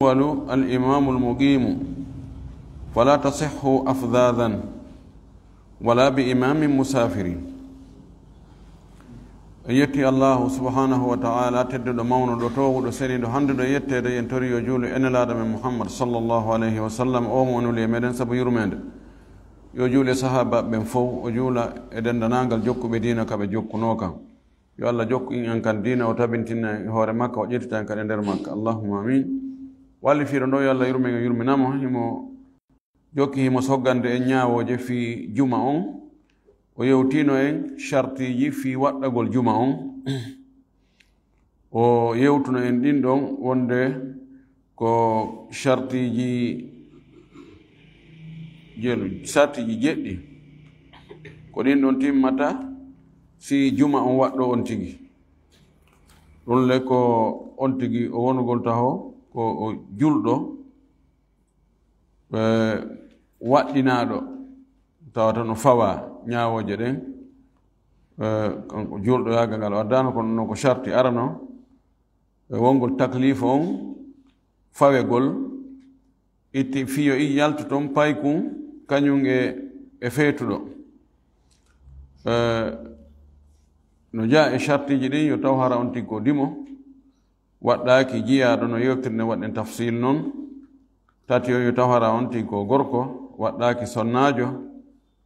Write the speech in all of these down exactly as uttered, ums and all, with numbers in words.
الأول الإمام المقيم، فلا تصح أفذاذا ولا بإمام مسافر. En yetti Allahu subhanahu wa ta'ala, tedduɗo, mawnuɗo, toowuɗo, seniiɗo, handuɗo e yetteede. En tori yo juulu e Nelaaɗo men Muhammad sallallahu alayhi wa sallam, o mo o nuli e meɗen sabu yurmeende. Yo juulu e sahaabaaɓe ɓen fow, o juula e denndaangal jokkuɓe diina ka ɓe jokkunoo kan. Yo Allah jokku en kan diina, o tabintina en e hoore makka, o ƴettita en kadi e nder makka. Allahumma amin. Wallifiiɗo ɗo, yo Allah yurmen, o yurminamo. Himo jokki, himo soggande en ñaawooje fii juma on. O yewtino en shartiiji fii waɗɗagol juma on. O yewtuno en ɗin ɗon wonde ko shartiiji jelu-, shartiiji jeɗɗi. Ko ɗin ɗon timmata si juma on waɗɗo on tigi. Ɗun le ko on tigi o wonugol taho ko o julɗo, eh, waɗɗinaaɗo, tawata no fawa ñaawooje ɗen. Eh, kanko julɗo yaagal ngal o addaano, kono non ko sharti arano, e wongol takliif on fawegol, itti fiyo i yaltu ton paykun, kañun e, e feetuɗo. Eh, no jaa e shartiiji ɗin, yo taw hara on tigi ko dimo, waɗɗaaki jiyaaɗo no yewtirde waɗɗen tafsil non. Tati on yo taw hara on tigi ko gorko, waɗɗaaki sonnaajo.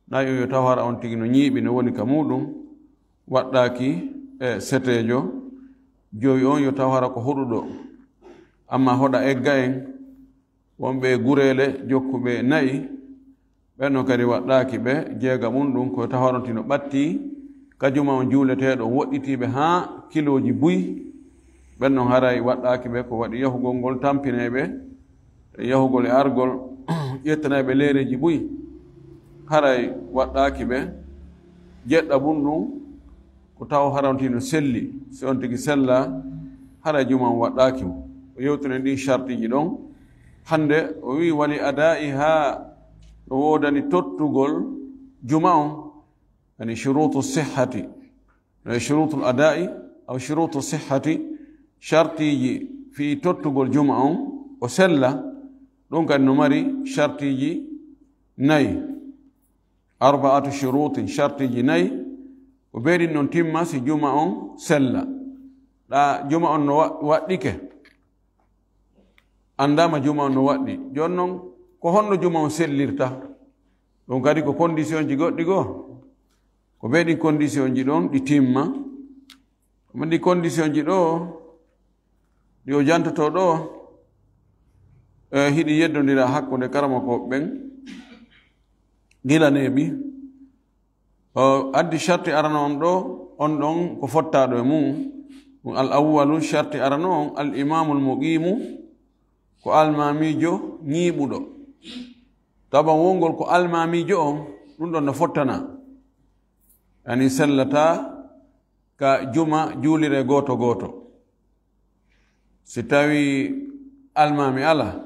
Nayi on yo taw hara on tigi no ñiiɓi, no woni ka muuɗum, waɗɗaaki, e, seteejo. Jowi on yo taw hara ko hoɗuɗo, amma hoɗa egga en. Wonɓe e gureele jokkuɓe na'i, ɓen non kadi waɗɗaaki ɓe. Jeegaɓun ɗun ko taw hara on tigi no ɓatti ka juma on juuleteeɗo, woɗɗitii ɓe haa kilooji buy. Ɓen non haray waɗɗaaki ɓe, ko waɗi yahugol ngol tampinay ɓe, e yahugol e argol ƴettanay ɓe leereeji buy, haray waɗɗaaki ɓe. Jeɗɗaɓun ɗun ko taw hara on tigi no selli, si on tigi sella, haray juma on waɗɗaaki mo. O yewtini ɗin shartiiji ɗon. Hande o wi'i, "Wali adaa'iha", no woodani tottugol juma on, yani shuruutu sihhati. No e shuruutul adaa'i aw shuruutu sihhati, shartiiji fii tottugol juma on, o sella, ɗun kadi no mari shartiiji nayi. Arba'atu shuruutin, shartiiji nayi, ko bee ɗin non timma si juma on sella. Ɗa juma on no wa-, waɗɗike, anndaama juma on no waɗɗi. Jooni non, ko honno juma on sellirta? Ɗun kadi ko kondisionji goɗɗi goo. Ko bee ɗin kondisionji ɗon ɗi timma. Amma ɗi kondisionji ɗoo, ɗi o jantotoo ɗoo, e, hiɗi yeddondira hakkunde karamokooɓe ɓen gila neeɓi. O addi sharti arano on ɗoo, on ɗon ko fottaaɗo e mun. Ɗun al awwalu, sharti arano on, al imaamul muqiimu, ko almaamiijo ñiiɓuɗo. Taban wongol ko almaamiijo on, ɗun ɗon no fottana. Yani sellataa ka juma juuliree gooto gooto. Si tawii almaami alaa,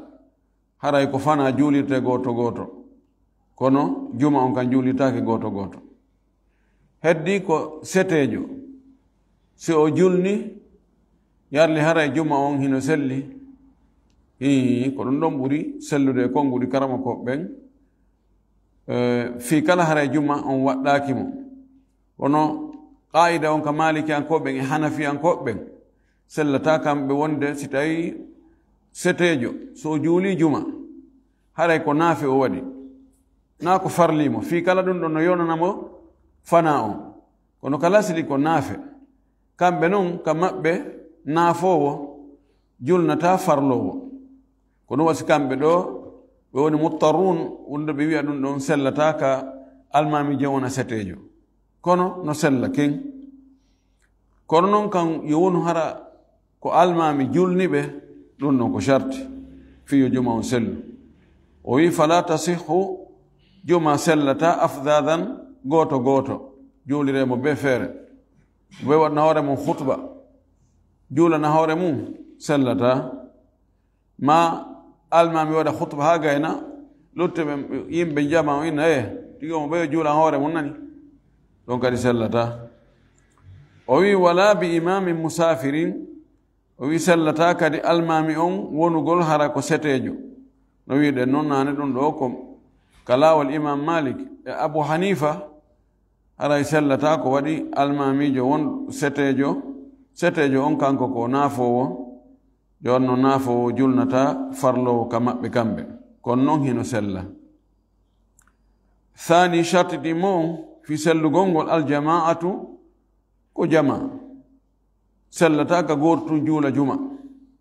haray ko fanaa juulirtee gooto gooto. Kono juma on kan juulirtaake gooto gooto. Heddii ko seteejo. Si o julni, yarli haray juma on hino selli. Hii, ko ɗun ɗon ɓuri sellude e konnguɗi karamokooɓe ɓen. Eh, fii kala haray juma on waɗɗaaki mo. Kono qaa'ida on ka Maalikiyankooɓe ɓen e Hanafiyankooɓe ɓen, sellataa kamɓe wonde si tawii seteejo, si o juulii juma, haray ko naafe o waɗi, naa ko farlii mo, fii kala ɗun ɗon no yonana mo fanaa on. Kono ka lasli ko naafe. Kamɓe non, ka maɓɓe, naafoowo julnataa farloowo. Kono wasi kamɓe ɗoo, ɓe woni muttarruun, wonde ɓe wi'a ɗun ɗon sellataa ka almaamiijo on wona seteejo. Kono no sella ken. Kono non kan yo wonu hara ko almaami julni ɓe, ɗun ɗon ko sharti fii yo juma on sellu. O wi'i, "Falaa tasihhu", juma sellataa, "afdaadan", gooto gooto, juuliree mo bee feere. Mo bee waɗana hoore mun khutba, juulana hoore mun, sellataa. Maa almaami waɗa khutba haa gayna, luttuɓe yimɓe jama on inna, "Eh, tigi on mo ɓeyo juulan hoore mun nani." Ɗon kadi sellataa. O wi'i, "Walaa bi imaamin musaafirin", O wi sellataa kadi almaami on wonugol hara ko seteejo. No wi'uɗen non naane ɗum ɗo ko ka laawol Imam Malik e Abu Hanifa, haray sellataa ko waɗi almaamiijo won seteejo, seteejo on kanko ko naafoowo, jooni no naafoowo julnataa farloowo ka maɓɓe kamɓe. Kono non hino sella. Saani sharti ɗi mo fi sellugol ngol aljamaa'atu ko jamaa. Sellataa ka gooto tun juula juma.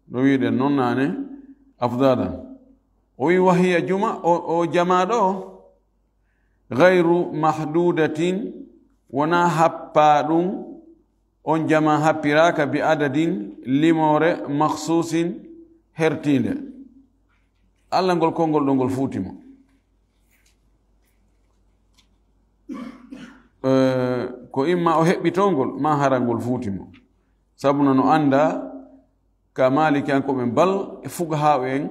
No wi'uɗen non naane afdalan. O wi wahiya juma, o, o jamaa ɗo, gayru mahdudatin, wonaa happaa ɗum, on jamaa happiraaka bi adadin, limoore, makhsusin, hertiinde. Alla ngol konngol ɗo ngol fuuti mo. Eh, ko imma o heɓɓitoo ngol, ma hara ngol fuuti mo. Sabu no, no anndaa ka Maalikiyankooɓe bal e fuqahaa'u en,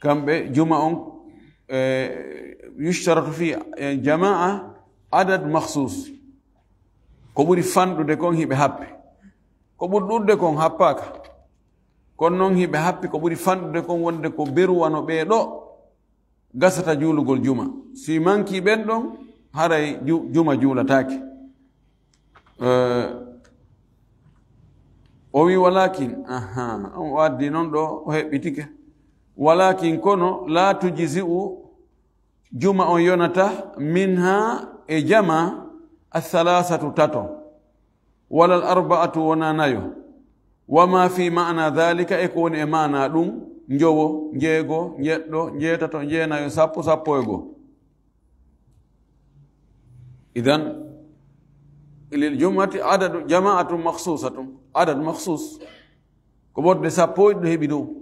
kamɓe juma on, eh, yushtaratu fi, eh, jamaa adad makhsus. Ko ɓuri fanɗude kon hiɓe happi. Ko ɓuri ɗuuɗude kon happaaka. Kono non hiɓe happi ko ɓuri fanɗude kon wonde ko beru wano ɓee ɗo gasata juulugol juma. Si mankii ɓen ɗon, haray ju-, juma juulataake. Eh, o wi, walakin, aha, on o addi non ɗo, o heɓɓitike. Walakin kono, la tujzi'u, juma on yonata, minha, e jama, athalasatu, tato. Wala al arba'atu, wona nayo. Wa ma fi ma'na dhalika, e ko woni e maana ɗum, njowo, njeego, njeɗɗo, njeetato, njeenayo, sappo, sappo e goo. Idan, lil jum'ati adadu, jama'atun makhsusatun, adad makhsus. Ko ɓurde sappo e ɗiɗo heɓi dow.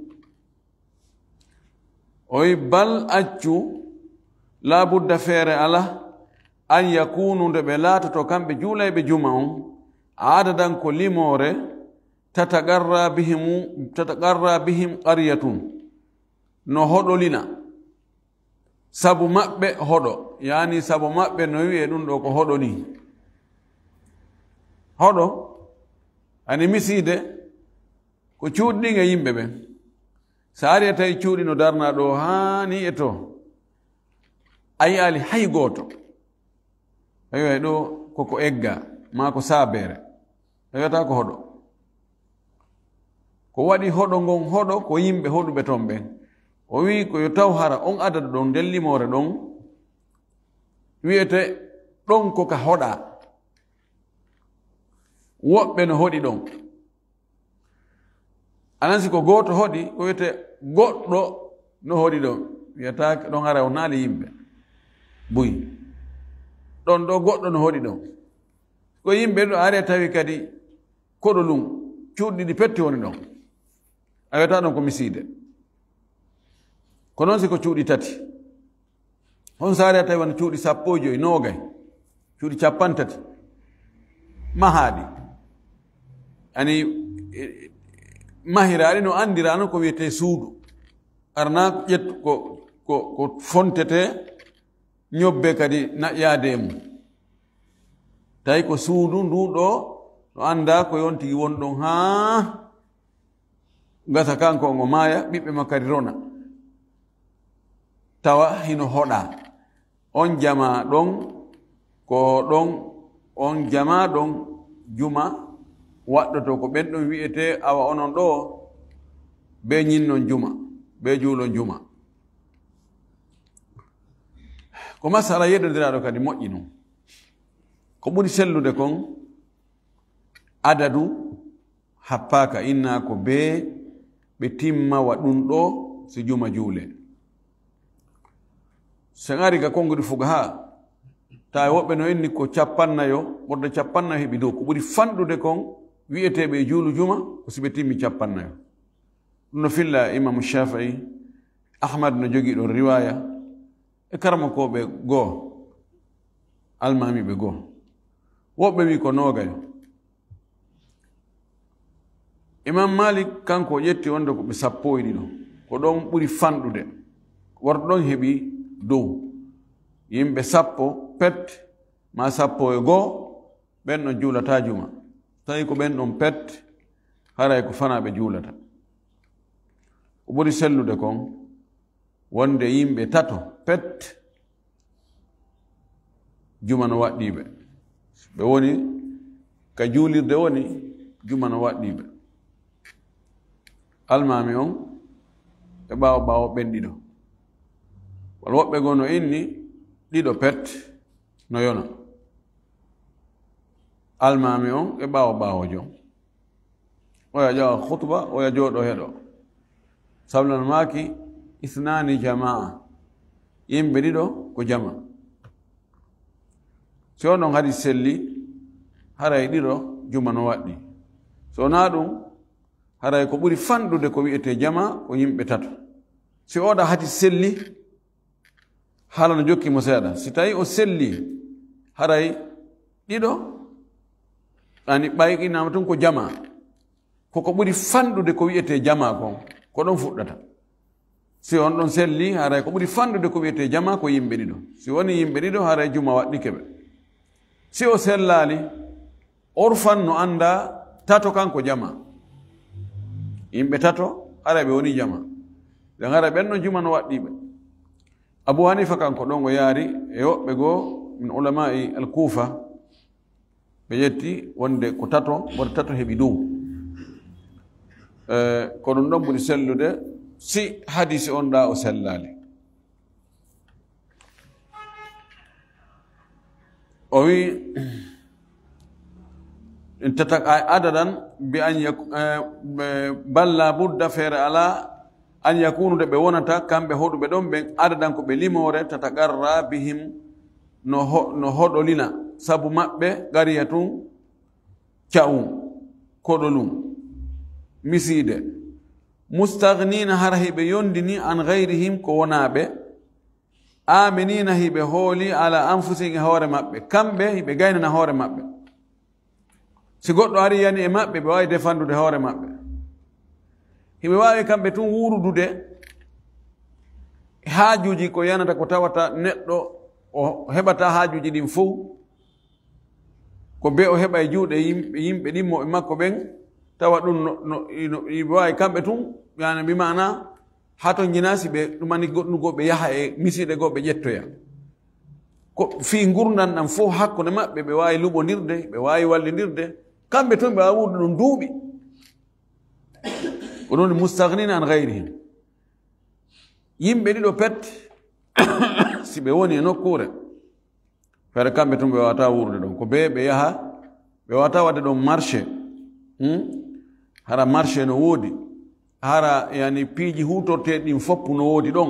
O wi bal accu, la budda feere ala, an yakunu nde ɓe laatoto kamɓe juulayɓe juma on, adadan ko limoore, tataqarra bihimu, tataqarra bihim qaryatun. No hoɗolina. Sabu maɓɓe hoɗo. Yaani sabu maɓɓe no wi'e ɗum ɗo ko hoɗo ni. Hoɗo, ani misiide, ko cuuɗi ɗin e yimɓe ɓen. So ari a tawi cuuɗi no darna ɗo haa ni e to, a yi'aali hay gooto. Ayo, ay ɗo koko egga, maa ko saabeere. A wiyata ko hoɗo. Ko waɗi hoɗo ngon hoɗo, ko yimɓe hoɗuɓe ton ɓen. O wi'i ko yo taw hara on adadu ɗon, nden limoore ɗon, wi'ete ɗon ko ka hoɗa. Woɓɓe no hoɗi ɗon. Anan si ko gooto hoɗi, ko wiyete goɗɗo no hoɗi ɗon. Wiyata ɗon hara o naali yimɓe. Buy. Ɗon ɗo goɗɗo no hoɗi ɗon. Ko yimɓe ɗo are tawi kadi koɗo lum, cuuɗi ɗiɗi petti woni ɗon. A wiyata ɗon ko misiide. Ko non si ko cuuɗi tati. On saare a tawi wano cuuɗi sappo e joyi, noogay, cuuɗi cappanɗe tati. Mahaaɗi. Ani, eh, mahiraaɗi no anndirano ko wiyetee suudu. Arna ƴettu ko, ko, ko fontete, ñobbe kadi naƴƴaade e mum. Tawi ko suudu ndu ɗo, no anndaa ko yon tigi won ɗon haa gasa kanko ngo maaya, ɓiɓɓe makko kadi rona. Tawa hino hoɗa. On jamaa ɗon, ko ɗon, on jamaa ɗon, juma waɗɗoto ko ɓen ɗon wi'etee, awa onon ɗo, ɓe ñinnon juma, ɓe juulon juma. Ko masala yeddondiraaɗo kadi moƴƴi non. Ko ɓuri sellude kon, adadu happaaka, inna ko bee ɓe timma wa ɗum ɗo si juma juule. Sen ari ka konnguɗi fuqaha, tawi woɓɓe no inni ko cappannayo, ɓurde cappannayo heɓi dow. Ko ɓuri fanɗude kon wi'eteeɓe e juulu juma, ko si ɓe timmi cappannayo. Ɗum no filla Imamu Shafi'i, Ahmad no jogii ɗon riwaya, e karamokooɓe goo, almaamiiɓe goo. Woɓɓe wi'i ko noogayo. Imam Malik kanko o ƴetti wonde ko ɓe sappo e ɗiɗo. Ko ɗon ɓuri fanɗude. Worɓe ɗon heɓi dow. Yimɓe sappo pet, ma sappo e goo, ɓen ɗon juulataa juma. Tawi ko ɓen ɗon pet, haray ko fanaaɓe juulata. Ko ɓuri sellude kon, wonde yimɓe tato pet, juma no waɗɗii ɓe. Ɓe woni ka juulirde woni, juma no waɗɗii ɓe. Almaami on e ɓaawo ɓaawo ɓen ɗiɗo. Wala woɓɓe goo no inni ɗiɗo pet no yona. Almaami on e ɓaawo ɓaawojo. Oya ƴawa khutba, oya jooɗo heɗo. Sabu lan maaki, "Isnaani jamaa." Yimɓe ɗiɗo ko jama. Si on ɗon hadis selli, haray ɗiɗo juma no waɗɗii. Si wonaa ɗum, haray ko ɓuri fanɗude ko wi'etee jama ko yimɓe tato. Si oɗa hadis selli, haala no jokki mo seeɗa. Si tawi o selli, haray ɗiɗo, ani ɓay innama tun ko jama. Koko ɓuri fanɗude ko wi'etee jama kon, ko ɗon fuɗɗata. Si on ɗon selli, haray ko ɓuri fanɗude ko wi'etee jama ko yimɓe ɗiɗo. Si woni yimɓe ɗiɗo, haray juma waɗɗike ɓe. Si o sellaali, orfan no annda tato kan ko jama. Yimɓe tato, haray ɓe woni jama. Ɓen haray ɓen no juma no waɗɗii ɓe. Abu Hanifa kanko ɗon o yaari e woɓɓe goo min ulama'i al-Kufa, ɓe ƴetti wonde ko tato, wonde tato heɓi dow. Eh, ko ɗum ɗon ɓuri sellude si hadisi on ɗa o sellaali. O wi, in tata-, ay adadan bi an yak-, eh, be-, bal la budda, feere ala, an yakunu, de ɓe wonata, kamɓe hoɗuɓe ɗon ɓen, adadan ko ɓe limoore, tataqarra bihim, no ho-, no hoɗolina sabu maɓɓe, qariyatun, ca'un, koɗolun, misiide, mustaghnina, hara hiɓe yondini, an ghayrihim, ko wonaa ɓe, aminina, hiɓe hooli, ala anfusihim, e hoore maɓɓe, kamɓe hiɓe gaynana hoore maɓɓe. Si goɗɗo ari yani e maɓɓe, ɓe waawi defandude hoore maɓɓe. Hiɓe waawi kamɓe tun wuurudude haajuuji ko yanata, ko tawata neɗɗo o heɓata haajuuji ɗin fow. Ko be o heɓa e juuɗe yimɓe, yimɓe ɗimmoɓe makko ɓen, tawa ɗum no, no, no, hiɓe waawi kamɓe tun, yani, bi maana, hatonjina si ɓe ɗumani goɗɗun goo, ɓe yaha e misiide goo, ɓe ƴettoya. Ko fii ngurndan ɗan fow hakkunde maɓɓe, ɓe waawi luɓondirde, ɓe waawi wallindirde. Kamɓe tun ɓe waawi wuurdude ɗum duuɓi. Ko ɗum woni mustaghnina an ghayrihim. Yimɓe ɗiɗo pet, si ɓe woni e nokkuure, feere kamɓe tun ɓe waawataa wuurdude ɗon. Ko bee ɓe yaha, ɓe waawataa waɗde ɗon marché. Hmm? Hara marché no woodi. Hara, yani, piiji huutorteeɗi ɗin fof no woodi ɗon.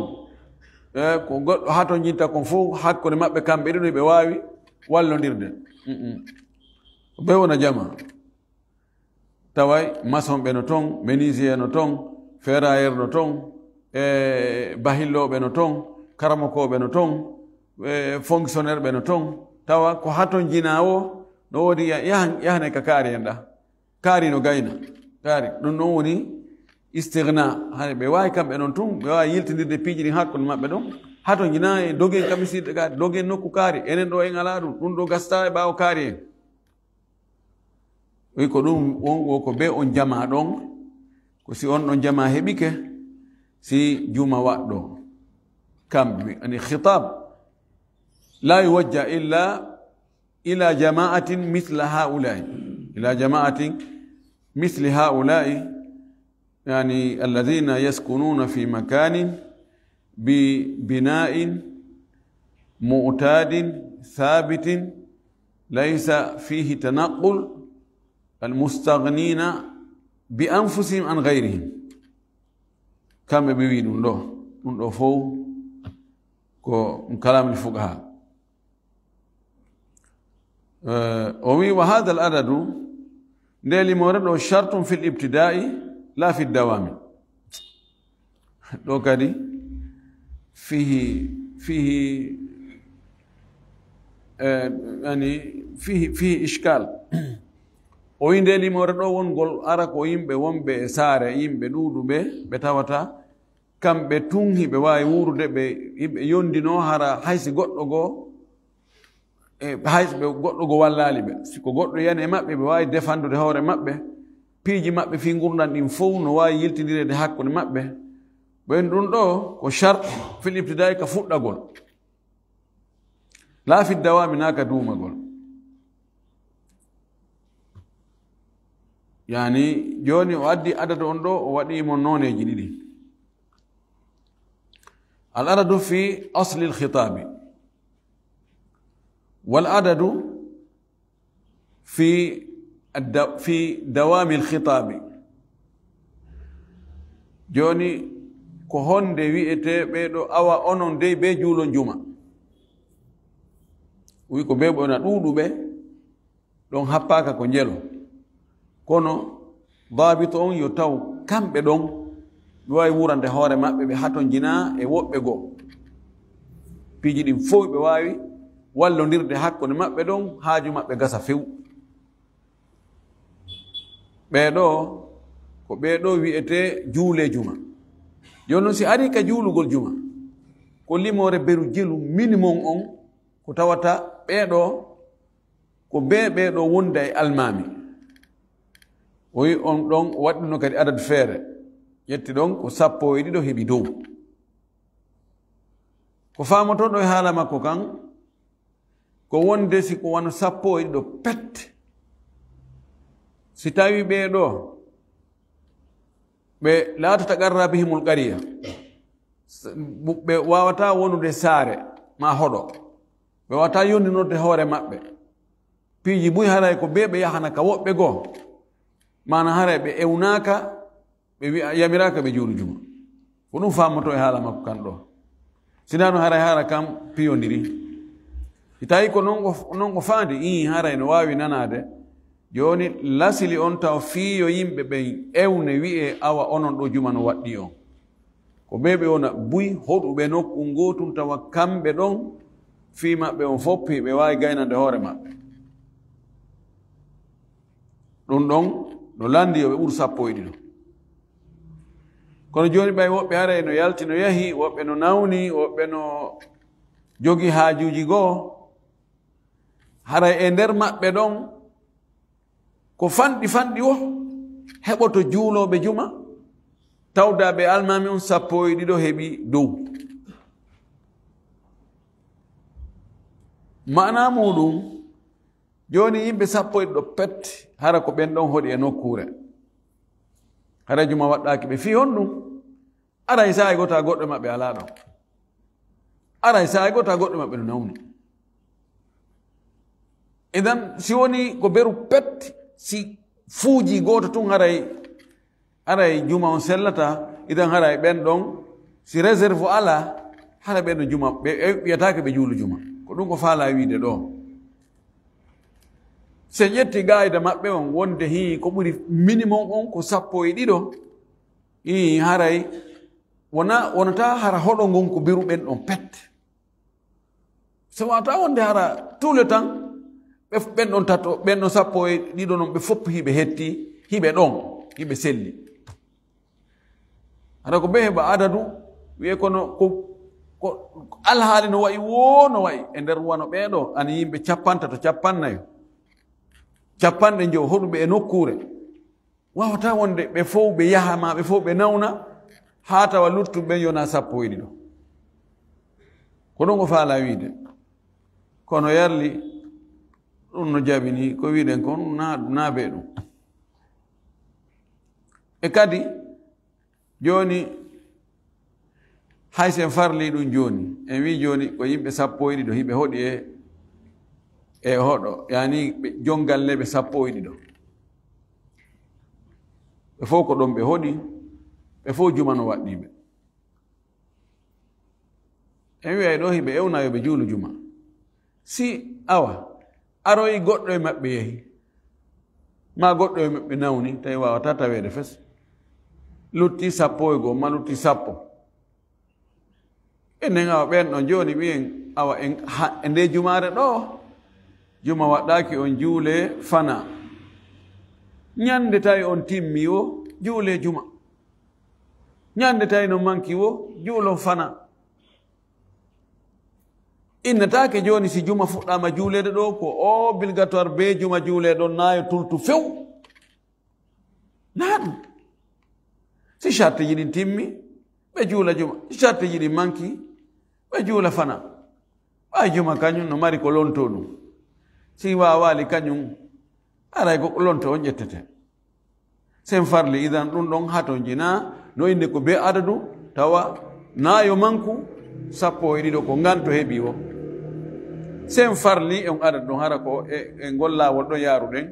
E, ko goɗɗo hatonjinta kon fof hakkunde maɓɓe kamɓe ɗiɗo, ɓe waawi wallondirde. Mm-mm. Ko bee wona jama. Taway maçon ɓe no ton, menuisier no ton, ferrailleur no ton, e bahillooɓe no ton, karamokooɓe no ton, e fonctionnaire ɓe no ton. Tawa ko hatonjinaa o, no woodi ya-, yahan-, yahane ka kaari en ɗa. Kaari no gayna. Kaari, ɗum ɗon woni istighna. Hani ɓe waawi kamɓe noon tun, ɓe waawi yiltindirde piiji ɗin hakkunde maɓɓe ɗon. Hatonjinaa e dogen kamisirɗe kaari, dogen nokku kaari. Enen ɗo en alaa ɗum, ɗum ɗo gastaa e ɓaawo kaari en. Wi ko ɗum won, wo ko be on jamaa ɗon, ko si on ɗon jamaa heɓike, si juma waɗɗo. Kamɓe, ani khitab, la yuwajja illa ila jama'atin mithla ha'ula'i. Ila jama'atin mithli ha'ula'i, yani, alladhina yaskununa fi makanin bi bina'in mu'tadin thabitin laysa fihi tanaqqul, al mustaghnina bi anfusihim an ghayrihim. Kamɓe ɓe wi ɗum ɗo, ɗum ɗo fow ko ɗum kalamul fuqaha. Eh, o wi, "Wa hadha al adadu," nde limoore ɗo, "shartun fil ibtida'i la fid dawami." Ɗo kadi fihi, fihi, eh, yani, fihi, fihi ishkal. O wi, nde limoore ɗo wongol ara ko yimɓe wonɓe e saare, yimɓe ɗuuɗuɓe, ɓe tawata kamɓe tun hiɓe waawi wuurude, ɓe, hiɓe yondinoo hara hay si goɗɗo goo, e hay si ɓe, goɗɗo goo wallaali ɓe. Si ko goɗɗo yani e maɓɓe, ɓe waawi defandude hoore maɓɓe, piiji maɓɓe fii ngurndan ɗin fow no waawi yiltindireede hakkunde maɓɓe. Ɓen ɗun ɗoo ko shart fil ibtida'i, ka fuɗɗagol. Laa fi dawami, naa ka duumagol. Yaani, jooni o addi adadu on ɗoo, o waɗi mo nooneeji ɗiɗi. Al adadu fi asli al khitaabi, wal adadu fi adda-, fi dawami al khitaabi. Jooni, ko honde wi'etee ɓee ɗoo, awa onon dey bee juulon juma? Wi ko bee ɓe wona ɗuuɗuɓe, ɗon happaaka ko njelo. Kono daabito on yo taw kamɓe ɗon ɓe waawi wuurande hoore maɓɓe, ɓe hatonjinaa e woɓɓe goo. Piiji ɗin fow ɓe waawi wallondirde hakkunde maɓɓe ɗon, haaju maɓɓe gasa few. Ɓee ɗoo, ko ɓee ɗoo wi'etee juulee juma. Jooni non, si arii ka juulugol juma, ko limoore beru jelu minimum on, ko tawata ɓee ɗoo, ko bee ɓee ɗoo wonda e almaami. O wi on ɗon, o waɗi ɗun kadi adadu feere. Ƴetti ɗon ko sappo e ɗiɗo heɓi dow. Ko faamotoo ɗoo e haala makko kan, ko wonde si ko wano sappo e ɗiɗo pet, si tawi ɓee ɗoo, ɓe laa tataqarra bihimul qariya, ɓe waawataa wonude saare maa hoɗo, ɓe waawataa yondinorde hoore maɓɓe, piiji buy haray ko bee ɓe yahana ka woɓɓe goo, maana haray ɓe ewnaaka, ɓe wi'a, yamiraaka ɓe juulu juma. Ko ɗun faamotoo e haala makko kan ɗoo. Sinaa ɗun haray haala kan piyondiri. Si tawi ko non o, non o faandi, ii, haray no waawi nanaade. Jooni lasili on taw fii yo yimɓe ɓen ewne wi'ee, awa onon ɗoo juma no waɗɗii on. Ko ɓee ɓe wona buy hoɗuɓe nokku ngootun, tawa kamɓe ɗon fii maɓɓe on fow hiɓe waawi gaynande hoore maɓɓe. Ɗun ɗon no lanndii yo ɓe ɓuru sappo e ɗiɗo. Kono jooni ɓay woɓɓe haray no yalti no yahi, woɓɓe no nawni, woɓɓe no jogii haajuuji goo. Haray e nder maɓɓe ɗon, ko fanɗi fanɗi woo heɓoto juulooɓe juma, tawda ɓe almaami on sappo e ɗiɗo heɓi dow. Maanaa muuɗun, jooni yimɓe sappo e ɗiɗo pet, hara ko ɓen ɗon hoɗi e nokkuure. Hara juma waɗɗaaki ɓe fii honɗun? Aray saa'i gooto goɗɗo maɓɓe alaa ɗon. Aray saa'i gooto goɗɗo maɓɓe no nawni. Idan, si woni ko beru pet, si fuuji gooto tun haray, haray juma on sellataa, idan haray ɓen ɗon, si réserve alaa, hara ɓen ɗon juma, ɓe, ɓe wiyataake ɓe juulu juma. Ko ɗun ko faalaa wiide ɗoo. Si en ƴetti qaayida maɓɓe on, wonde hii ko ɓuri minimum on ko sappo e ɗiɗo, hii haray wona, wonataa hara hoɗo ngon ko beru ɓen ɗon pet. So wata wonde hara tout le temps, ɓe, ɓen ɗon tato, ɓen ɗon sappo e ɗiɗo non, ɓe fow hiɓe hetti, hiɓe ɗon, hiɓe selli. Hara ko bee heɓa adadu, wi'ee kono ko, ko alhaali no wa'i woo, no wa'i e nder wano ɓee ɗoo, ani yimɓe cappantato, cappannayo, capanɗe njowo hoɗuɓe e nokkuure. Waawataa wonde ɓe fow ɓe yaha, maa ɓe fow ɓe nawna, haa tawa luttuɓe ɓen yona sappo e ɗiɗo. Ko ɗun o faalaa wiide. Kono yarli, ɗun no jabini, ko wi'uɗen kon, naa, naa bee ɗun. E kadi, jooni, hay si en farlii ɗun jooni, en wi'i jooni ko yimɓe sappo e ɗiɗo hiɓe hoɗi e, e hoɗo, yaani ɓe, jonngal neeɓe sappo e ɗiɗo. Ɓe fow ko ɗon ɓe hoɗi, ɓe fow juma no waɗɗii ɓe. En wi'ay ɗoo hiɓe ewna yo ɓe juulu juma. Si, awa, aroyi goɗɗo e maɓɓe yahi, maa goɗɗo e maɓɓe nawni, tawi waawataa taweede fes. Lutti sappo e go'o, maa lutti sappo. Enen awa ɓen ɗon jooni wi'en, awa en, ha, e ndee jumaare ɗoo, juma waɗɗaaki, on juulee fanaa. Ɲande tawi on timmii woo, juulee juma. Ɲande tawi no manki woo, juulon fanaa. Innataake jooni si juma fuɗɗaama juuleede ɗoo, ko obligatoire bee juma juulee ɗon, naa yo tultu few. Naa ɗum. Si sartiiji ɗin timmi, ɓe juula juma. Si sartiiji ɗin manki, ɓe juula fana. Ɓay juma kañum no mari ko lontoo ɗum. Si waawaali kañum, haray ko lontoo on ƴettete. Sen farli idan ɗum ɗon hatonjina no innde ko bee adadu, tawa naa yo manku sappo e ɗiɗo ko nganto heɓi o. Sen farli on adadu ɗon hara ko e, e ngol laawol ɗon yaaruɗen.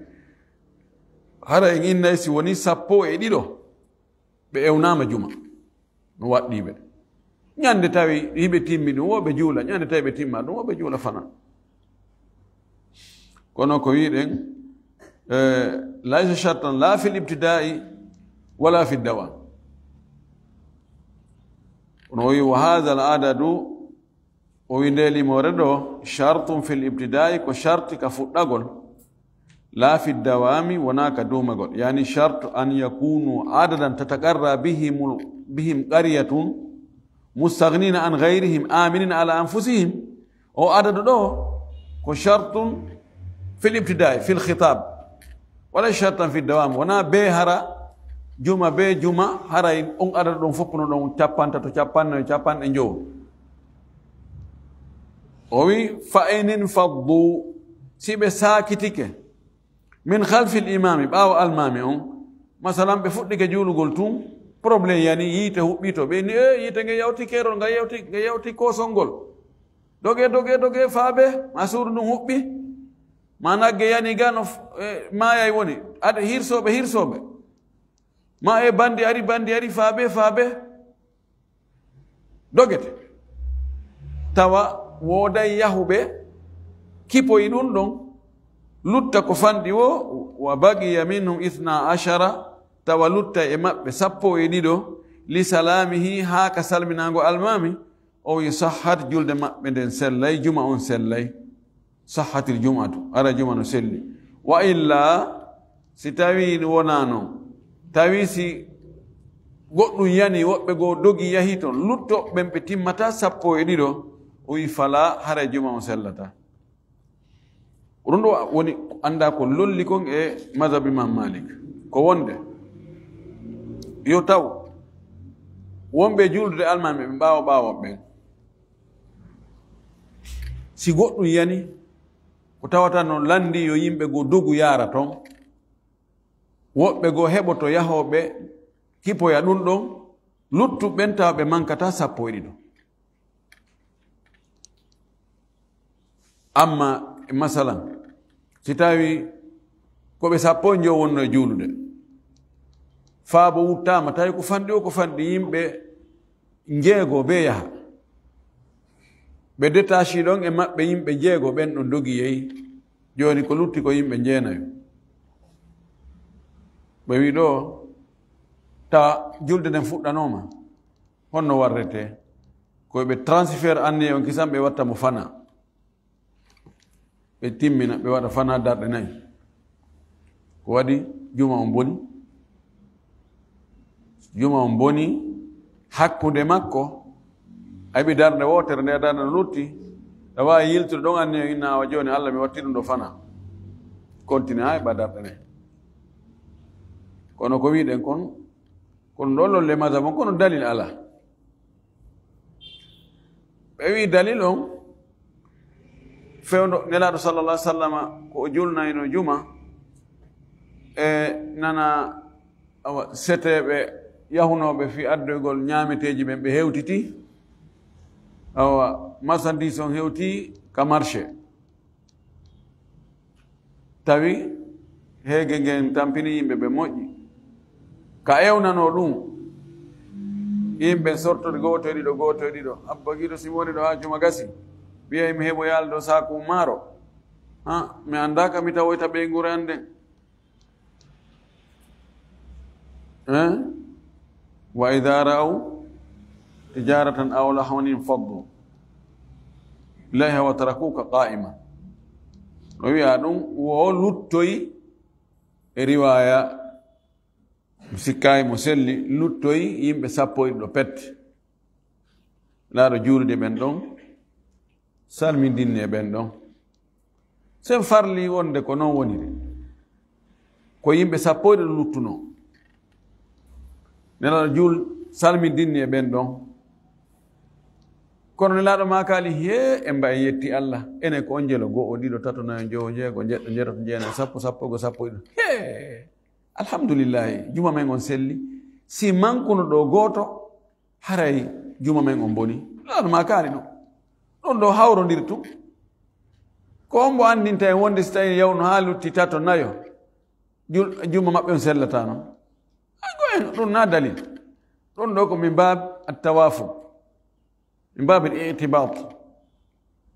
Hara en innay si woni sappo e ɗiɗo ɓe ewnaama juma. No waɗɗii ɓe. Ñande tawi hiɓe timmi ɗum, wo ɓe juula. Ñande tawi ɓe timma ɗum, wo ɓe juula fana. Kono ko wiɗen, eh, laysa shartan la fil ibtida'i wala fil dawam. Kono o wi, wa hadha al adadu, o wi nde limoore ɗo, shartun fil ibtida'i, ko sharti ka fuɗɗagol, la fi dawami, wona ka duumagol. Yani shartu an yakunu adadan tataqarra bihimul, bihim qaryatun mustaghnina an ghayrihim aminina ala anfusihim. O adadu ɗo ko shartun fil ibtida'i, fil khitab. Wala shartan fi dawam. Wona be hara juma be juma, haray on adadu ɗon fof no ɗon capantato, capannayo, capanɗe njowo. O wi, fa in infaddu, si ɓe saakitike, min khalfil imami, ɓaawo almaami on, masalan, ɓe fuɗɗike juulugol tun, problème yani, yiite huɓɓi to, ɓe ni, "E, yiite nge yawti keerol, nga yawti, nga yawti koosol ngol. Doge, doge, doge, faabe, ma suudu ndun huɓɓi, ma nagge yani ga no f-, e, maayay woni, ade hirsooɓe, hirsooɓe, ma e bandi ari, bandi ari, faabe, faabe." Dogete. Tawa wooday yahuɓe kipoyi ɗum ɗon, lutta ko fanɗi wo, wa baqiya minhum ithna ashara, tawa lutta e maɓɓe sappo e ɗiɗo, li salamihi, haa ka salminaango almaami, o wi sahhat, julde maɓɓe nden sellay, juma on sellay. Sahhatil jum'atu, hara juma no selli. Wa illa, si tawi wonaa non, tawi si goɗɗum yani, woɓɓe goo dogi yahi ton, lutto ɓen ɓe timmata sappo e ɗiɗo, o wi fala, hara juma on sellata. Ɗum ɗo woni annda ko lolli kon e mazhab Imam Malik. Ko wonde, yo taw wonɓe juuldude almaami ɓe ɓaawo ɓaawo ɓen, si goɗɗum yani, ko tawata no lanndi yo yimɓe goo dogu yaara ton, woɓɓe goo heɓoto yahooɓe kipoya ɗum ɗon, luttuɓe ɓen tawa ɓe mankata sappo e ɗiɗo. Amma, masalan, si tawi ko ɓe sappo e njowo wonno e juulude, faabo wuttaama, tawi ko fanɗi o, ko fanɗi yimɓe njeego bee yaha. Ɓe détachi ɗon e maɓɓe yimɓe njeego ɓen ɗon dogi yehi. Jooni ko lutti ko yimɓe njeenayo. Ɓe wi ɗo, ta julde nden fuɗɗanooma. Honno warrete? Ko ɓe transfert anniye on kisan ɓe watta mo fana. Ɓe timmina, ɓe waɗa fana darɗe nayi. Ko waɗi juma on boni? Juma on boni hakkunde makko. A heɓi darnde wootere, nde darnde no lutti. Aɗa waawi yiltude ɗon anniye, inna awa jooni Alla mi watti ɗum ɗo fana. Continue haa heɓa darɗe nayi. Kono ko wiɗen kon, kono ɗo lolle mazhab on, kono dalil alaa. Ɓe wi dalil on, fewndo Nelaaɗo sallallahu alaihi wasallama ko o julnayno juma, e nana awa seteeɓe yahunooɓe fii addoygol ñaameteeji ɓen ɓe hewtiti, awa marchandise on hewti ka marché. Tawi heege ngen tampini yimɓe ɓe moƴƴi. Ka ewnanoo ɗum, yimɓe sortori gooto e ɗiɗo, gooto e ɗiɗo. Abba Giiɗo, si mi woni ɗo haa juma gasi, ɓiyay mi heɓo yaaldo saaku maaro. Ha, mi anndaa ka mi tawoyta ɓeynguure an nden. Eh? Wa idha ra'aw tijaratan aw lahwan infaddu ilayha wa tarakuka qa'ima. No wi'a ɗum wo luttoyi e riwaya, mi sikkayi mo selli, luttoyi yimɓe sappo e ɗiɗo pet. Laaɗo juulude ɓen ɗon, salmindinne ɓen ɗon. Sen farli wonde ko non woniri. Ko yimɓe sappo e ɗiɗo luttunoo. Nelaaɗo juul salmindinni e ɓen ɗon. Kono Nelaaɗo maakaali, "Hee, en mba en yetti Allah. Enen ko on jelo? Go'o, ɗiɗo, tato, nayo, jowo, jeego, jeɗɗo, jeetato, jeenayo, sappo, sappo e go'o, sappo e ɗiɗo. Hee, alhamdulillahi, juma men on selli. Si mankuno ɗo gooto, haray juma men on boni." Nelaaɗo maakaali ɗum. Ɗum ɗo hawrondirtu. Ko on mbo anndinta en wonde si tawi yawno haa lutti tato, nayo, jul-, juma maɓɓe on sellataano? Ay, ko en, ɗum na dalil. Ɗum ɗo ko min baab at-tawaafuq. Min baabil i'tibaat.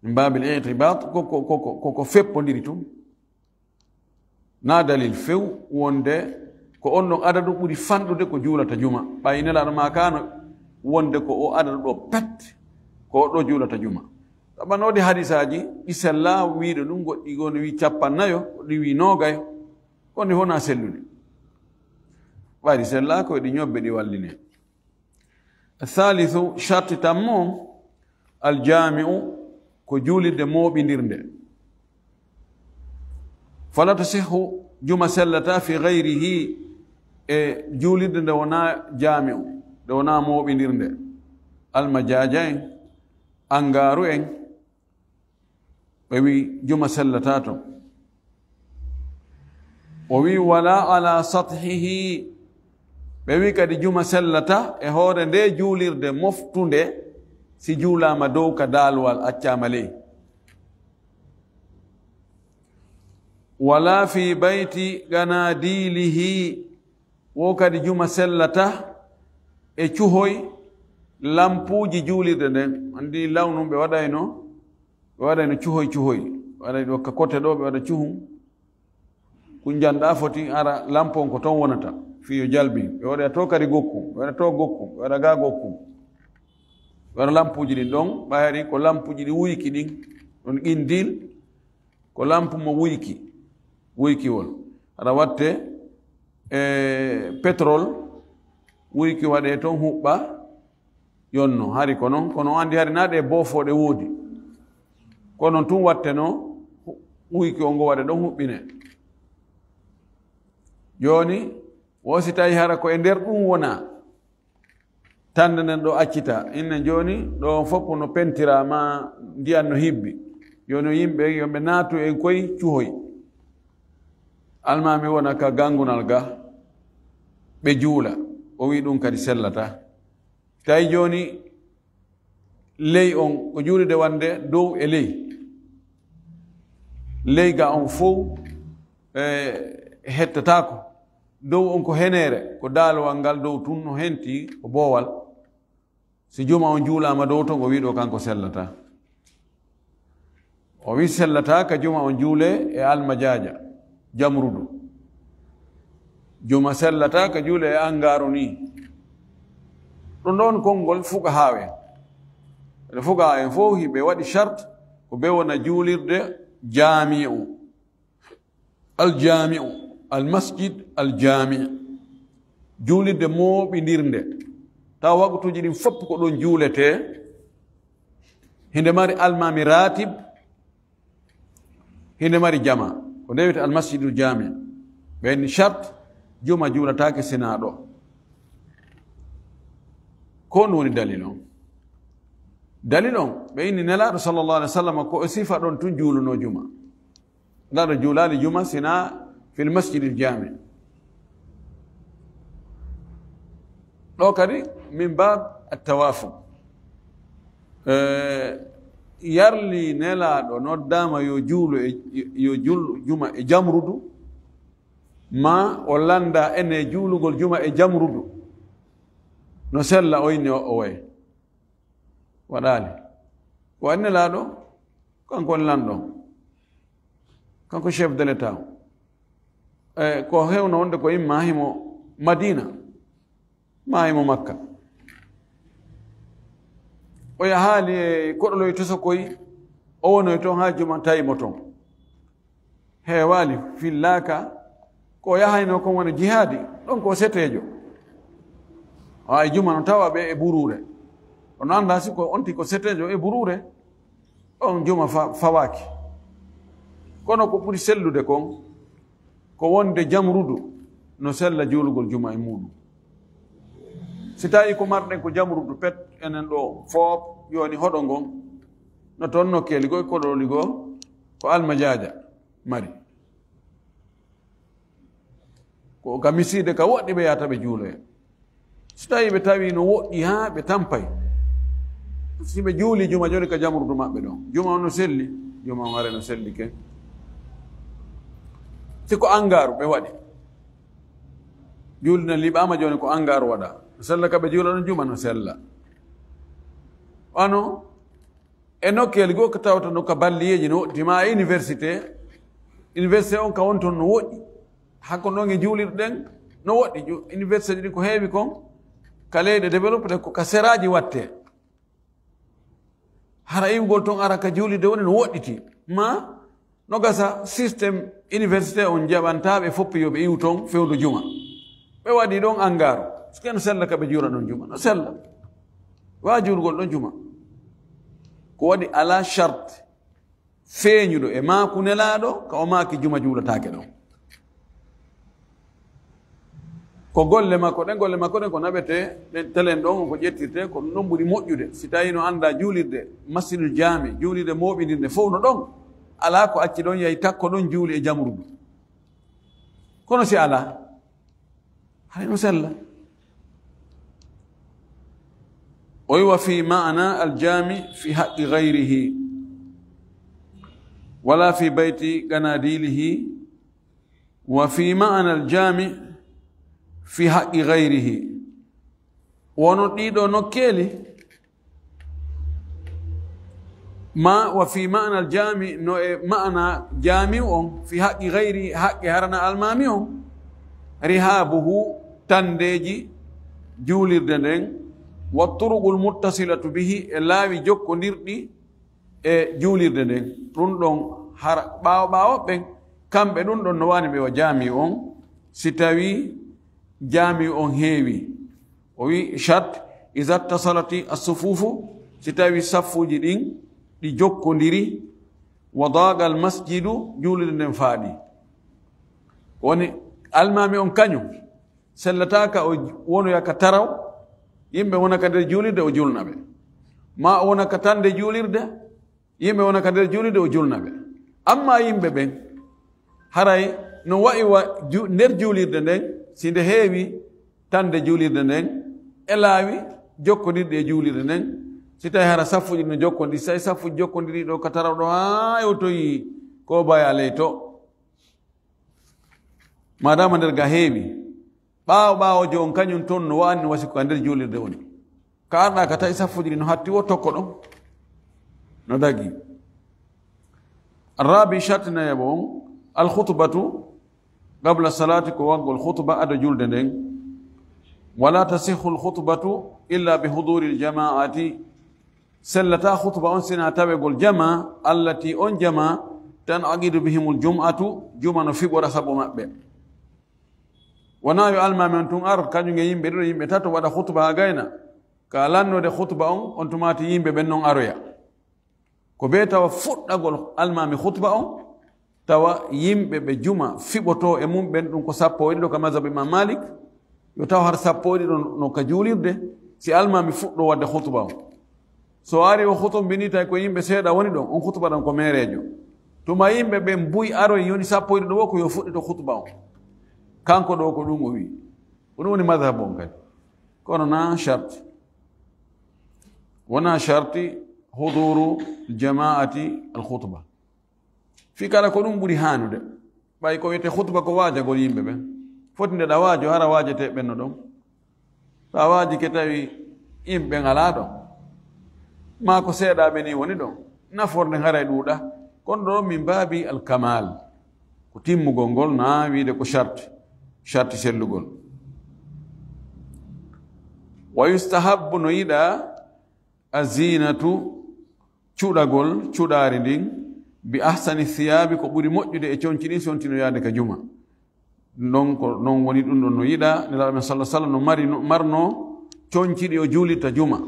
Min baabil i'tibaat, ko, ko, ko, ko, ko, ko feppondiri tun. Na dalil few wonde ko on ɗon adadu ɓuri fanɗude ko juulata juma. Ɓay Nelaaɗo maakaano wonde ko o adadu ɗo pet, ko o ɗo juulata juma. Sabu no woodi hadisaaji, ɗi sella, wiiɗo ɗum, goɗɗi goni wii cappannayo, goɗɗi wii noogayo. Kono ɗi wona sellude. Ɓay ɗi sella, ko ɗi ñobbe, ɗi walline. Thalithu, sharti tammo, aljaami'u, ko juulirde mooɓindirnde. Fala tasihhu, juma sellata, fi gayrihi, e juulirde nde wona jaami'u, nde wona mooɓindirnde. Almajaaja en, angaaru en, ɓe wi juma sellata ton. O wi, "Wala ala sathihi." Ɓe wi kadi juma sellata e hoore nde juulirde moftunde, si juulaama dow ka daalwal, accaama ley. "Wala fi bayti ganadilihi." Wo kadi juma sellata e cuhoy lampuuji juulirde nden. Anndi lawnum ɓe waɗayno, ɓe waɗayno cuhoy cuhoy. Ɓe waɗay ɗo ka kote ɗo, ɓe waɗa cuhum. Kun janɗa foti ara lampo on ko ton wonata. Fii yo jalbi. Ɓe waɗa to kadi gokkum, ɓe waɗa to gokkum, ɓe waɗa ga gokkum. Ɓe waɗa lampuuji ɗin ɗon, ɓayri ko lampuuji ɗi wuyki ɗin, ɗon qindil, ko lampu mo wuyki, wuykiwol. Aɗa watte e pétrole, wuyki waɗe ton huɓɓa, yonno. Hari ko non, kono o andi hari na ɗe boofo ɗe woodi. Kono tun watte no, wuyki o ngo waɗe ɗon huɓɓine. Jooni, wo si tawi hara ko e nder ɗum wona, tande nden ɗo accita. Inne jooni, ɗo on fof no pentira ma ndiyan no hibbi. Yo no yimɓe, yo ɓe naatu e koy cuhoy. Almaami wona ka gangunal ga, ɓe juula. O wi ɗum kadi sellata. Tawi jooni, ley on, ko juulide wonde dow e ley. Ley ga on fof, e, hettataako. Dow on ko heneere, ko daalowal ngal dow tun no henti, ko boowal. Si juma on juulaama dow ton, o wi ɗo kanko sellata. O wi sellata ka juma on juule e almajaaja, jamrudu. Juma sellata ka juule e angaaru ni. Ɗum ɗon konngol fuqahaa en. Ene fuqahaa en fof hiɓe waɗi shart ko ɓe wona juulirde jaami'u. Aljaami'u, almasjid aljaami'. Juulirde mooɓindirnde. Tawa waqtuuji ɗin fof ko ɗon juuletee. Hinde mari almaami ratib, hinde mari jama. Ko nde wiyete almasjidul jaami'. Ɓen shart, juma juulataake sinaa ɗo. Ko ɗum woni dalil on? Dalil on, ɓe inni Nelaaɗo sallallahu alaihi wasallam ko o sifa ɗon tun juuluno juma. Nelaaɗo juulaali juma sinaa fil masjidil jaami'. Ɗo kadi min baab at-tawaafuq. Eh, yarli Nelaaɗo noddaama yo juulu e, yo juulu juma e jamrudu, ma o landa ene juulugol juma e jamrudu. No sella o inni o, o waye. Waɗaali. Ko waɗi Nelaaɗo, kanko woni lanɗo. Kanko chef de l'État. E ko hewno wonde ko imma himo Madina, ma himo Makka. O yahaali e koɗoloy tosokoy, o wonoy toon haa juma tawi mo toon. Heewaali, fillaaka, ko o yahayno kon wona jihaadi, ɗon ko seteejo. Haa e juma no tawa ɓe e buruure. Ono annda si ko onti ko seteejo e buruure, on juma fa-, fawaaki. Kono ko ɓuri sellude kon, ko wonde jamrudu no sella juulugol juma e muuɗum. Si tawi ko marɗen ko jamrudu pet, enen ɗo foop, yoni hoɗo ngon, no toon nokkeeli goo, koɗooli goo, ko almajaaja mari. Ko ka misiide ka woɗɗi ɓe yahata ɓe juuloya. Si tawi ɓe tawi no woɗɗi haa ɓe tampay, si ɓe juuli juma jooni ka jamrudu maɓɓe ɗon, juma on no selli, juma on are no selli ken. Si ko angaaru ɓe waɗi, juulde nden liɓaama jooni ko angaaru waɗa, no sella ka ɓe juula ɗon juma no sella. Wano e nokkeeli goo ko tawata no ka balliyeeji no woɗɗi, ma e université, université on ka woni toon no woɗɗi. Hakko noon e juulirɗen no woɗɗi. Ju-, université ji ɗi ko heewi kon ka leyɗe développé ko ka seraaji watte. Hara iwgol toon ara ka juulirde woni no woɗɗiti. Ma no gasa système université on jaɓanta ɓe foppi yo ɓe iwu toon fewndo juma. Ɓe waɗi ɗon angaaru. Ken sella ka ɓe juula ɗon juma. No sella. Wa juulgol ɗon juma. Ko waɗi ala charte feeñuɗo e maaku Nelaaɗo, ka o maaki juma juulataake ɗon. Ko golle makko ɗen, golle makko ɗen ko naɓetee, ɗen telen ɗon ko ƴettirtee, ko ɗum ɗon ɓuri moƴƴude. Si tawii no anndaa juulirde, Masjidul Jaami, juulirde mooɓindirde fof no ɗon, alaa ko acci ɗon, yahi takko ɗon juuli e jamrudu. Kono si alaa, hay no sella. O wi: "Wa fi maana aljaami fi haqqi gayrihi, wala fi bayti ganadilihi, wa fi maana aljaami fi haqqi gayrihi." Wono ɗiɗo nokkeeli, ma wa fi maana aljaami, no e maana jaami on, fi haqqi gayri, haqqe harana almaami on, rihaabuhu, tandeeji juulirde nden, wa turuqul muttasilatu bihi, e laawi jokkondirɗi e juulirde nden. Ɗum ɗon hara ɓaawo ɓaawo ɓen, kamɓe ɗum ɗon no waani ɓe wa jaami on, si tawi jaami on heewi. O wi, shart, iza tasalati as-sufufu, si tawi saffuuji ɗin ɗi jokkondiri, wa daqa al-masjidu, juulirde nden faaɗi. Woni almaami on kañum, sellataaka o wonoya ka taraw, yimɓe wona ka nder juulirde o julna ɓe. Ma o wona ka tande juulirde, yimɓe wona ka nder juulirde o julna ɓe. Amma yimɓe ɓen, haray no wa'i wa ju-, nder juulirde nden, si nde heewi tande juulirde nden, e laawi jokkondirɗi e juulirde nden, si tawi hara saffuuji no jokkondiri, si tawi saffuuji jokkondiri ɗo ka taraw ɗo haa hewtoyi ko baya ley to. Madama nder ga heewi, ɓaawo ɓaawojo on kañum toon no wa'ani no wasi ko ka nder juulirde woni. Ka arɗa ka tawi saffuuji ɗi no hatti wo tokko ɗon. No dagi. Arrabi, sharti nayaɓo on, alkhutbatu qabla salati, ko waggol khutba ado julde nden. Wala tasihhu alkhutbatu illa bi huduri aljamaati. Sellata khutba on sina tawegol jama, allati, on jama, tanaqidu bihimul jum'atu, juma no fiɓora sabu maɓɓe. Wona yo almaami on tun ar, kañum e yimɓe ɗiɗo, yimɓe tato, waɗa khutba haa gayna. Ka lannude khutba on, on tumaati yimɓe ɓen non aroya. Ko bee tawa fuɗɗagol almaami khutba on, tawa yimɓe ɓe juma fiɓotoo e mum ɓen, ɗum ko sappo e ɗiɗo ka mazhabu Imam Malik, yo taw har sappo e ɗiɗo no ka juulirde, si almaami fuɗɗo waɗde khutba on. So ari o khutba mbini tawi ko yimɓe seeɗa woni ɗon, on khutba ɗon ko meereejo. Tuma yimɓe ɓen buy aroy yoni sappo e ɗiɗo wo ko yo fuɗɗito khutba on. Kanko ɗo ko ɗum o wi. Ko ɗum woni mazhabu on kadi. Kono na sharti. Wona sharti huduru jamaati al khutba. Fii kala ko ɗum ɓuri haanude. Ɓay ko wiyetee khutba ko waajagol yimɓe ɓen. Foti nde ɗa waajo, hara waajete ɓen no ɗon. So a waajike tawi yimɓe ɓen alaa ɗon. Maa ko seeɗaaɓe ni woni ɗon. Nafoore nden haray ɗuuɗa. Kono ɗo min baabi al kamal. Ko timmugol ngol na wiide ko sharti. Sharti sellugol. Wa yustahabbu, no yiɗa, azinatu, cuɗagol, cuɗaari ndin, bi ahsani thiyaabi, ko ɓuri moƴƴude e conci ɗin, sontino yaade ka juma. Non ko, non woni ɗum ɗon no yiɗa, Nelaaɗo men sallallahu alaihi wasallam no mari, no marno conci ɗi o juulirta juma.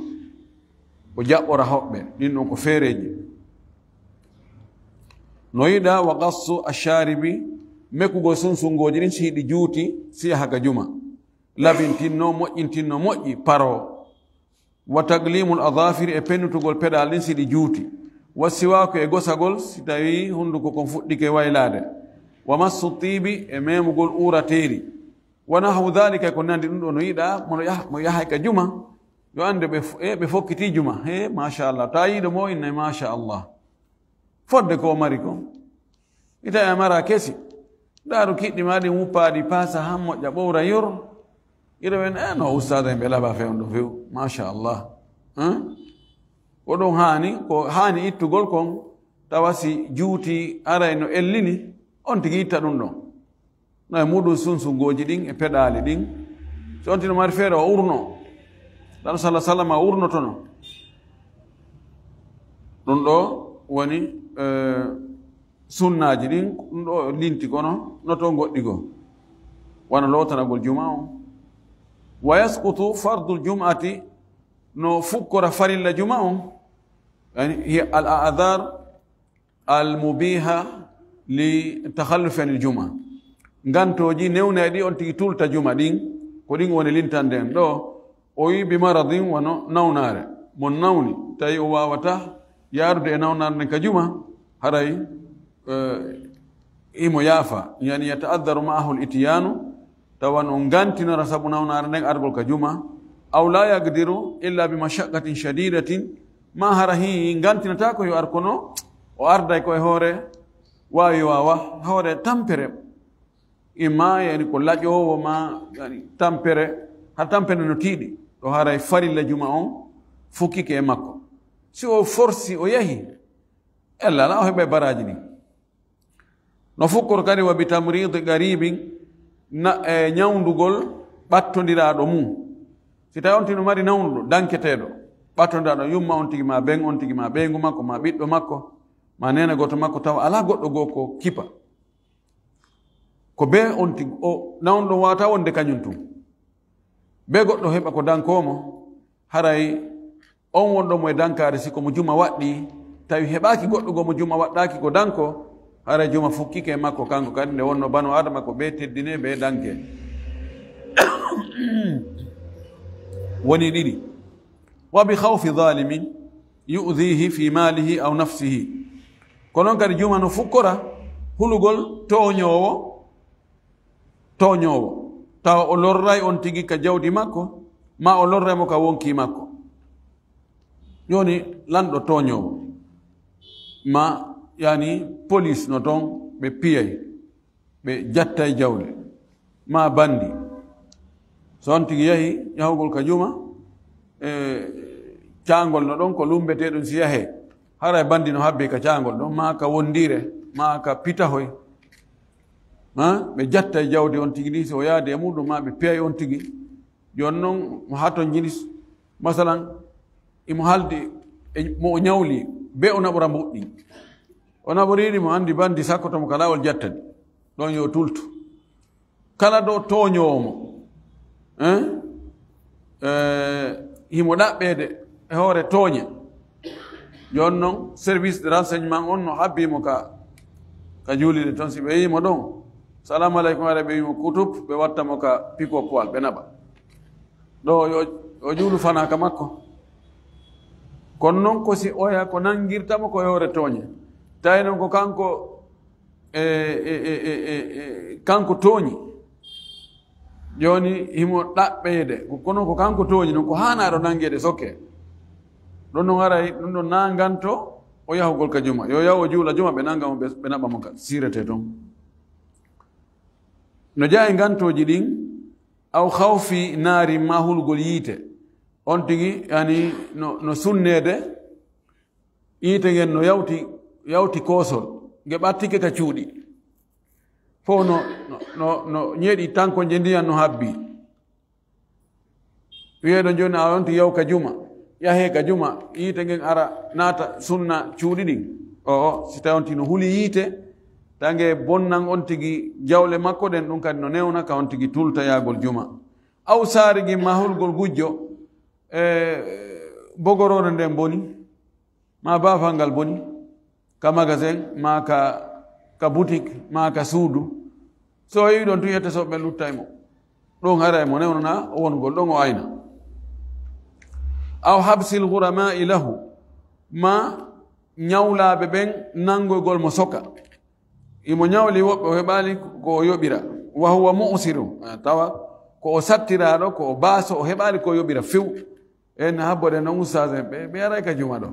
O jaɓɓora hoɓɓe, ɗin ɗon ko feereeji. No yiɗa wa qassu asharibi, mekkugol sunsungooji ɗin si ɗi juuti, si yaha ka juma. labintinno, moƴƴintinno moƴƴi, paro. Wa taqlimul adhafiri, e pennutugol peɗaali ɗin si ɗi juuti. Wa siwaaku, e gosagol si tawi hunduko kon fuɗɗike waylaade. Wa massu tiibi, e memugol uurateeri. Wa nahwu dhalika, ko nandi ɗum ɗo no yiɗa, mo yaha, mo yahay ka juma, yo annde ɓe f-, e ɓe fokkiti juma. He, machallah. Ta yiɗo mo inna machallah. Fodde ko o mari kon. Ita e mara kesi. Daaru kiɗɗi ma ɗin wuppaaɗi paasa han moƴƴa ɓowra yor. Ira wen, eh, no ustaada en ɓe laba fe on ɗo few. Machallah. Hein? Ko ɗum haani, ko haani ittugol kon, tawa si juuti aray no ellini, on tigi itta ɗum ɗon. No e muɗum sunsugooji ɗin e peɗaali ɗin. So on tino mari feere o urno. Ɗan sala salama urnotono. Ɗum ɗo woni, eh, sunnaaji ɗin, ɗum ɗo linti kono no to goɗɗi goo. Wano lootanagol juma on. Wa yasqutu fardul jum'ati, no fukkora farilla juma on. Yani, hiya al a'dhar al mubiha li takhallufi anil juma. Ngantooji newnayɗi on tigi tulta juma ɗin, ko ɗin woni lintande en ɗo. O wi bi maradin, wano nawnaare. Mo nawni, tawi o waawata yaarude e nawnaare nden ka juma, haray, eh, imo yaafa. Yani yata'adharu ma'ahu al-ityanu, tawa no ngantinora sabu nawnaare nden argol ka juma. Aw la yaqdiru illa bi mashaqqatin shadidatin, ma hara hi ngantinata ko yo ar kono o arday ko e hoore waawi waawa, hoore tampere. Imma yani ko laƴoowo ma yani tampere, har tampere no tiiɗi, ɗo haray farilla juma on fukkike e makko. Si o forsi o yahi, ella la o heɓa baraaji ɗin. No fukkor kadi wa bi tamridi qaribin, na, e ñawndugol ɓattondiraaɗo mum. Si tawi on tino mari nawnuɗo, danketeeɗo, ɓattondiraaɗo yumma on tigi ma ben on tigi ma ɓeyngu makko ma ɓiɗɗo makko ma neene gooto makko tawa alaa goɗɗo goo ko kipa. Ko bee on tigi, o nawnuɗo waawata wonde kañum tun. Bee goɗɗo heɓa ko dankoo mo, haray on wonɗo mo e dankaare, si ko mo juma waɗɗii, tawi heɓaaki goɗɗo goo mo juma waɗɗaaki ko danko, haray juma fukkike e makko kanko kadi, nde wonno banu Aadama ko bee teddinee, bee dankee. Woni ɗiɗi. Wa bi khawfi zalimin yu'dhihi fi malihi aw nafsihi. Ko non kadi juma no fukkora hulugol tooñoowo, tooñoowo, tawa o lorray on tigi ka jawdi makko, ma o lorray mo ka wonki makko. Jooni lanɗo tooñoowo, ma yani police no ton ɓe piyay. Ɓe jattay jawle, ma bandi. So on tigi yahi, yahugol ka juma, e caangol no ɗon, ko lumbeteeɗum si yahee. Haray bandi no habbe ka caangol ɗon, ma ka wondiire, ma ka pitahoy. Ha? Ɓe jattay jawdi on tigi ndi, si o yaadi e muɗum, ma ɓe piyay on tigi. Jooni non, mo haton jinis, masalan, imo haldi e mo o ñawli, be o naɓora mbuɗɗi. O naɓoriɗi mo, anndi bandi sakkoto mo ka laawol jattani. Ɗon yo tultu. Kala ɗo tooñoowo mo, hein? Eh, himo ɗaɓɓeede e hoore tooñe. Jooni non, service de renseignement on no habbi mo ka, ka juulirde ton. Si ɓe yii mo ɗon, "Salaamu aleykum," haray ɓe yii mo, "Kutup," ɓe watta mo ka pick-up wal, ɓe naɓa. Ɗo yo, o juulu fanaa ka makko. Kono non ko si oya ko nangirta mo ko e hoore tooñe. Tawi non ko kanko, e, e, e, e, e, e, kanko tooñi. Jooni himo ɗaɓɓeede. Ko, kono ko kanko tooñi non, ko haanaa ɗo nangeede sokke. Ɗon non haray, ɗum ɗon nanganto o yahugol ka juma. Yo yahu o juula juma, ɓe nanga mo, ɓe, ɓe naɓa mo ka siirete ton. No jeyaa e ngantooji ɗin, aw khawfi naari, ma hulugol yiite. On tigi, yani, no, no sunneede, yiite ngen no yawti, yawti koosol, nge ɓattike ka cuuɗi. Fof no, no, no, no ñeeɗi tanko nje ndiyan no habbi. Wiyeɗo jooni a on tigi yahu ka juma, yahee ka juma, yiite ngen ara naata sunna cuuɗi ɗin. O, o, si tawi on tigi no huli yiite, tawi nge bonnan on tigi jawle makko ɗen, ɗum kadi no newna ka on tigi tulta yaagol juma. Aw saari gin ma hulgol gujjo, e bogoroore nden boni, ma baafal ngal boni, ka magasin, ma ka, ka boutique, ma ka suudu. So o yi'i ɗon tun yette soɓe ɓen luttay mo. Ɗum haray mo newnana o wongol ɗon o ayna. Aw habsil ghuramai lahu, ma ñawlaaɓe ɓen nanngoygol mo soka. Imo ñawli woɓɓe, o heɓaali ko o yoɓira. Wa huwa mu'siru, a tawa ko o sattiraaɗo, ko o baaso, o heɓaali ko o yoɓira few. En habboɗen no ustaas en, ɓe, ɓe aray ka juma ɗo.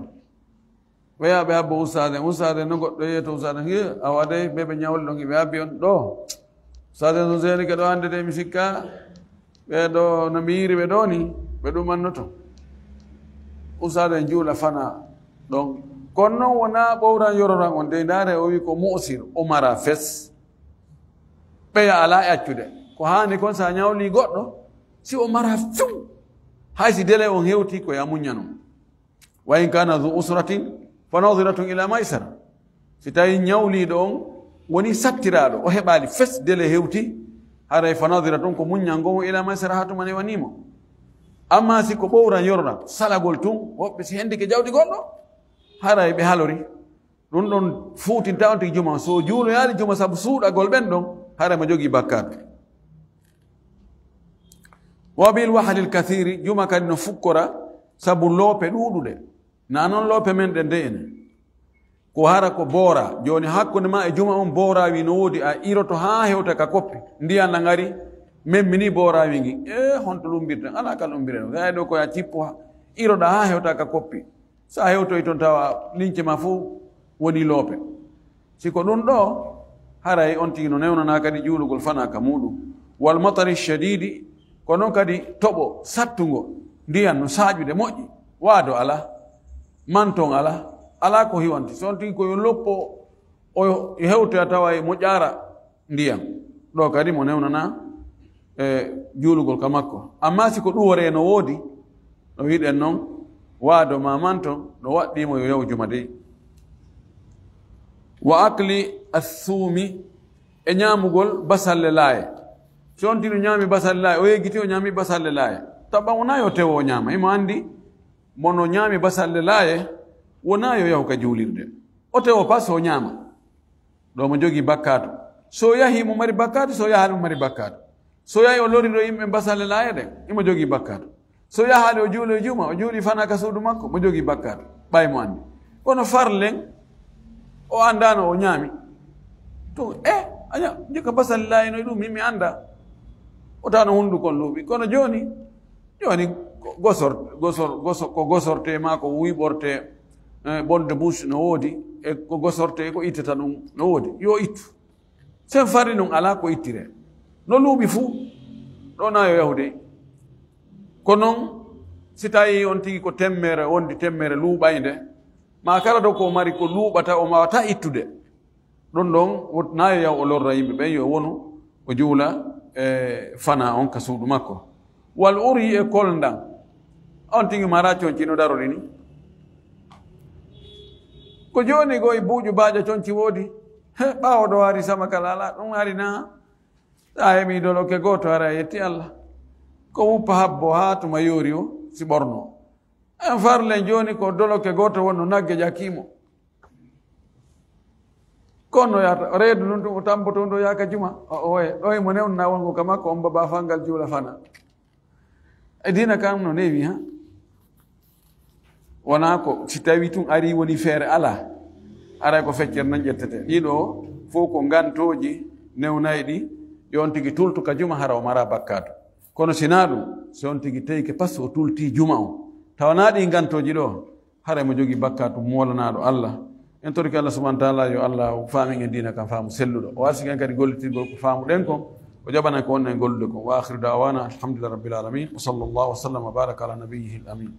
Ɓe yaha ɓe habbo ustaas en, ustaas en no goɗɗo yeeto ustaas en, "Hi, a waɗay ɓe ɓe ñawli ɗon, ɓe habbi on ɗo. Ustaas en so seeni ke ɗo hannde de mi sikka, ɓe ɗo no mi yiiri ɓe ɗo ni, ɓe ɗumannoto." Ustaas en juula fana ɗon. Kono non wonaa ɓowran yororan on de, ndaare o wi ko mu'sir, o mara fes. Ɓeya alaa e accude. Ko haani kon sa ñawli goɗɗo, si o mara few. Hay si délai on hewti ko ya muñña non. Wa in kana dhu usratin fa nadhiratun ila maysara. Si tawi ñawliiɗo on woni sattiraaɗo, o heɓaali fes, délai hewti, haray fa nadhiratun ko muññango mo ila maysara haa tuma newanii mo. Amma si ko ɓowran yororan, salagol tun, woɓɓe si hendike jawdi goɗɗo, haray ɓe halori. Ɗum ɗon fuutinta on tigi juma. So juuloyaali juma sabu suuɗagol ɓen ɗon, haray mo jogii bakkaatu. Wa bil wahalil kathiri, juma kadi no fukkora sabu loope ɗuuɗuɗe. Na non loope men ɗen de ene. Ko hara ko boora. Jooni hakkunde ma e juma on boora wi no woodi a iroto haa hewta ka koppi. Ndiyan na ngari, men mini boora wi ngi. E honto lumbirten? Alaa ka lumbirten. Gay ɗo ko ya cippo ha. Iroɗa haa hewta ka koppi. Sa hewtoy ton tawa lince ma fof woni loope. Si ko ɗum ɗo, haray on tigi no newnanaa kadi juulugol fanaa ka muuɗum. Wal matari shadidi, ko non kadi toɓo sattungo, ndiyan no saaƴude moƴƴi, waado alaa, manton alaa, alaa ko hiwanti. So on tigi ko yo loppo, o hewtoya tawa e moƴƴaara, ndiyan. Ɗo kadi mo newnanaa e juulugol ka makko. Amma si ko ɗuwore no woodi, no wiɗen non, waado ma manto no waɗɗii mo yo yahu juma dey. Wa akli assuumi, e ñaamugol basalle laaye. Si on tigi no ñaami basalle laaye, o yeggiti o ñaami basalle laaye. Taɓa wonaa yo tewo o ñaama, himo anndi mo no ñaami basalle laaye, wonaa yo yahu ka juulirde. O tewo pas o ñaama. Ɗo mo jogii bakkaatu. So yahi mo mari bakkaatu, so yahaali mo mari bakkaatu. So yahi o lorido yimɓe basalle laaye ɗen, imo jogii bakkaatu. So yahaali o juulo e juma, o juuli fana ka suudu makko, mo jogii bakkaatu. Ɓay mo anndi. Kono farlen, o anndaano o ñaami. To, e, aña, jikka basalle laaye no e ɗum, min mi annda. O taano hundu kon luuɓi. Kono jooni, jooni, ko gosor-, gosor-, goso-, ko gosorte maa ko wiɓorte, eh, bonde bouche no woodi, e ko gosorte, ko ittata ɗum no woodi. Yo ittu. Sen farri non alaa ko ittire. No luuɓi fuu, ɗo na yo yahude. Ko non, si tawi on tigi ko temmere, wondi temmere luuɓaynde, ma kala ɗo ko mari ko luuɓata, o mawataa ittude. Ɗum ɗon, wot-, na yo yahu o lorra yimɓe ɓen, yo wonu o juula e fana on ka suudu makko. Wal uri e kolndan. On tigi mara conci no darori ni. Ko jooni go e buuƴu baaƴa conci woodi. He, ɓaawo ɗo hari sama kala alaa, ɗum hari na. Sa heɓi doloke gooto, hara a yetti Allah. Ko wuppa habbo haa tuma yoori o, si ɓorno. En farlen jooni ko doloke gooto wonno nagge ƴakkiimo. Kono yaata, reedu nun tun o tamboto ndo yaaka juma. O, oye, ɗo e mo newna wongo ka makko, on baba fangal juula fana. E diina kan no newi, ha? Wonaa ko si tawi tun ari woni feere alaa. Aray ko feccere nan ƴettete. Ɗiɗo fof ko ngantooji newnayɗi, yo on tigi tultu ka juma hara o mara bakkaatu. Kono si naa ɗum, si on tigi teyke pas o tulti juma on. Tawa naa ɗi ngantooji ɗo, haray mo jogii bakkaatu moolanaaɗo Allah. En torike Allah subhanahu wa taala yo Allah faamin en diina kan faamu selluɗo. O arsike en kadi gollitirgol ko faamuɗen kon. O jaɓanan ko wonno en gollude kon. Wa akhiru da'wana alhamdulillahi rabbil alamin. Wa sallallahu wa sallam wa baraka ala nabiyyihi al amin.